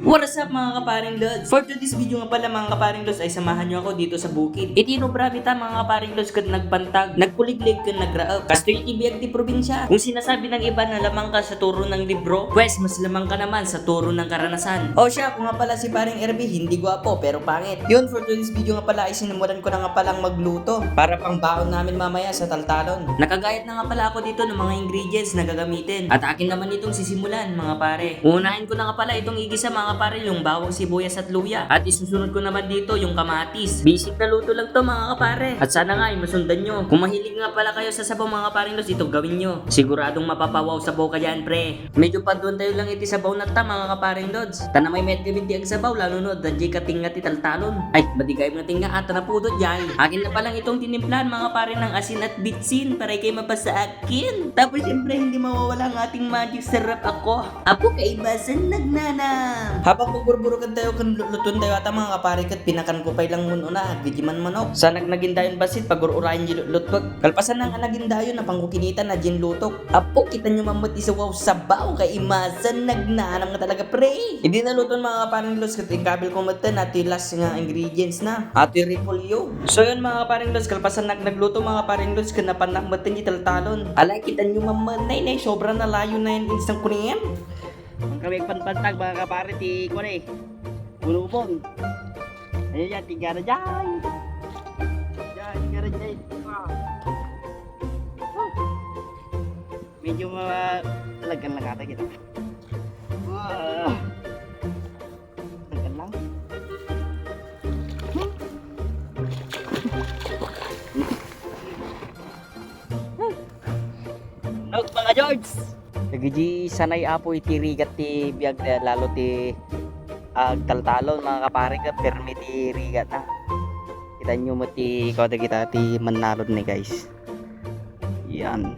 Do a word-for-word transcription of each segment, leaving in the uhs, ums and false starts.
What is up, mga kaparing lods? For today's video nga pala, mga kaparing lods, ay samahan nyo ako dito sa bukid. Iti inobra mi ta, mga kaparing lods, ket nagpantag, nagkuliglig ken nagraep. Kastoy iti biag ti probinsya. Kung sinasabi ng iba na lamang ka sa turo ng libro, pwes, mas lamang ka naman sa turo ng karanasan. O siya, ako nga pala si Paring Erby, hindi gwapo, pero pangit. Yun, for today's video nga pala ay sinimulan ko na nga palang magluto para pang baon namin mamaya sa taltalon. Nakagayat na nga pala ako dito ng mga ingredients na gagamitin. At akin naman itong sisimulan, mga pare. Unahin ko na nga pala itong igisa, mga pare, yung bawang, sibuyas at luya. At isusunod ko naman dito yung kamatis. Basic na luto lang to, mga kapare. At sana nga ay masundan nyo. Kung mahilig nga pala kayo sa sabaw, mga kaparing lods, ito gawin nyo. Siguradong mapapawaw sabaw ka dyan, pre. Medyo paduan tayo lang iti sabaw na ta, mga kaparing lods. Tana may met gawin ti agsabaw, lalo no, dadjay katinga ti taltalon. Ay, madigay mo tinga, at napudot jay. Akin na palang itong tinimplahan, mga pare, ng asin at bitsin para ikay mapasa akin. Tapos, siyempre, hindi mawawala ang ating magic sarap ako. Apo, kaibasan nagnanam. Habang pagburburukan tayo, kan lutluton tayo ata, mga kapare, ket pinakan ko pay lang mun una, agdi man manok. Sa nagnagindayon basit, pagur-urayan di lutlutok. Kalpasan ng anagindayon, napangkukinitan na din lutok. Apo, kita nyo man met ti sawaw sabaw, kaimasan nagnanam nga talaga, pre. Hindi na luton, mga kaparing lods, ket ikabil ko met na ti last nga ingredients na. Ati repolyo. So yun, mga kaparing lods, kalpasan nag-, nagluto, mga kaparing lods, ket napannak met ti taltalon. Alay, kita nyo man met, nay, nay, sobra na layo na yan, insang kunem. Ang kami panpantag, mga kapare, ti kuan eh. Bulubon. Ayan yan, tigara dyan. Yan, tigara dyan. Ah. Medyo ma-, talagan lang ata kita. Ah. Talagan lang. Nog, mga George! Dagiti sanay, Apo, iti rigat ti biag, eh, lalo ti agtaltalon, mga kapare, ket permi ti rigatna. Kita nyo met ti, ikaw, dagita ti mannalon ni, guys. Yan.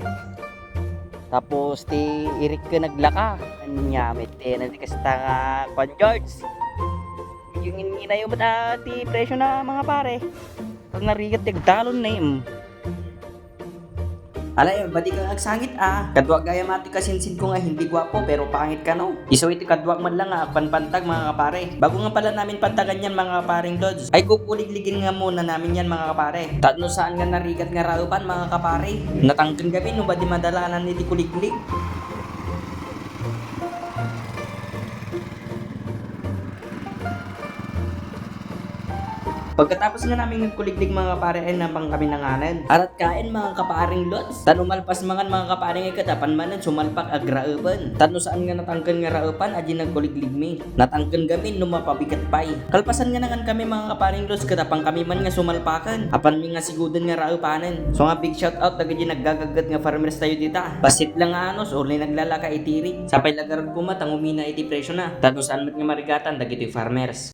Tapos ti irik ket naglaka. Anya, met ti, na ti kasta nga, kuan, George. Yung nginayo met, ah, ti presyo na, mga pare. Pag narigat ti agtalon na, mm. Alay, badi kang agsangit, ah. Kaduak gayam ti kasinsin ko nga hindi guapo, pero pangit kano. Isu iti kaduak man lang nga agpanpantag, mga kapare. Bago nga pala namin pantagan yan, mga kapareng lods, ay kukuligligin nga muna namin yan, mga kapare. Tapno saan nga narigat nga raepan, mga kapare. Natangken gamin no badi madalanan iti kuliglig. Pagkatapos nga namin nagkuliglig, mga kapare, ay napang kami nanganen. Arat kaen, mga kapareng lods. Tan umalpas mangan, mga kapare, nga ket apan manen sumalpak agraepen. Tapno saan nga natangken nga raepan, adi nagkuligligmi. Natangken gamin no mapabigat pay. Kalpasan nga nangan kami, mga kapareng lods, ket apan kami man nga sumalpaken. Apanmi nga siguden nga raepanen. So nga big shout out dagiti naggagagget nga farmers tayo dita. Basit lang nga anus, uli naglalaka iti irik. Sapay la garud koma ta ngumina iti presyo na. Tapno saan met nga marigatan dagiti farmers.